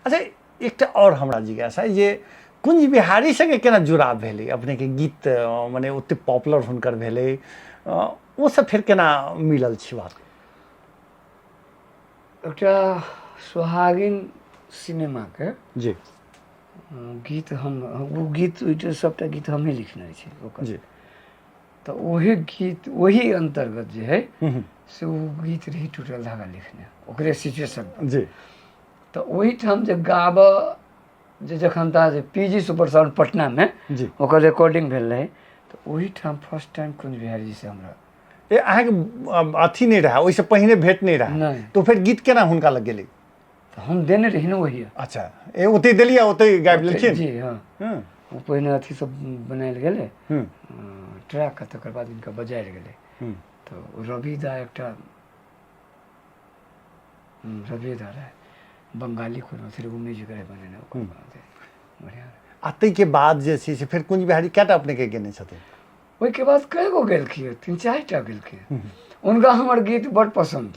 अच्छा, एकटा आओर हमरा जिज्ञासा अइ जे कुंज बिहारी संगे केना जुड़ाव भेलै अपनेके गीत, मने ओते पॉपुलर हुनकर भेलै, ओ सब फेर केना मिलल छी बात? एकटा सोहागिन सिनेमाके जी गीत हम, ओ गीत ओहिठाम सबटा गीत हमही लिखने छी ओकर। तऽ ओही गीत ओही अन्तर्गत जे है से ओ गीत रही टूटल धागा लिखने ओकरे सिचुएशन। तऽ ओहिठाम जे गाबऽ जे जखन ता J P G super sound पटनामे ओकर रिकॉर्डिंग भेल रहै, तऽ ओहिठाम फर्स्ट टाइम कुंज बिहारी जी से हमरा ए अहाँके अथी नहि रहै, ओहिसँ पहिने भेट नहि रहै? नहि। तऽ फेर गीत केना हुनका लग गेलै? तऽ हम देने रही ने ओहि। अच्छा, ए ओतहि देलियै, ओतहि गाबि लेलखिन? जी हँ। ओ पहिने अथी सब बनायल गेलै ट्रैक, तकर बाद इनका बजायल गेलै। तऽ ओ रवि दा एकटा रवि दा रहै बंगाली कोनो अथी रहै, ओ म्यूजिक रहै बनेने ओकर बाद बढ़िआँ। आ ताहिके बाद जे छै से फेर कुंज बिहारी कएटा अपनेके गेने छथिन? ओहिके बाद कए गो गेलखिन, 3-4 टा गेलखिन। हुनका हमर गीत बड़ पसन्द।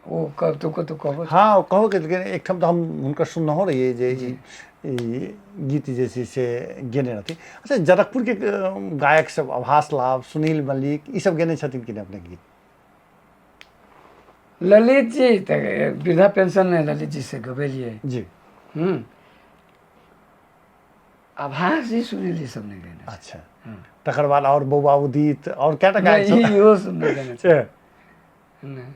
ओ कतहु कतहु कहबो। हँ, ओ कहबो केलखिन। एकठाम तऽ हम हुनकर सुननहो रहियै जे ई गीत जे छै से गेने रहथिन। अच्छा, जनकपुरके गायक सब आभास लाभ, सुनील मल्लिक, ई सब गेने छथिन कि नहि अपनेके गीत? ललित जी तऽ वृद्धा पेंशन मे ललित जी से गबेलियै। आभास जी, सुनील जी सब नहि गेने। अच्छा, तकर बाद आओर बौआ उदित, आओर कएटा गायक सब? इहो सब नहि गेने छै। नहि।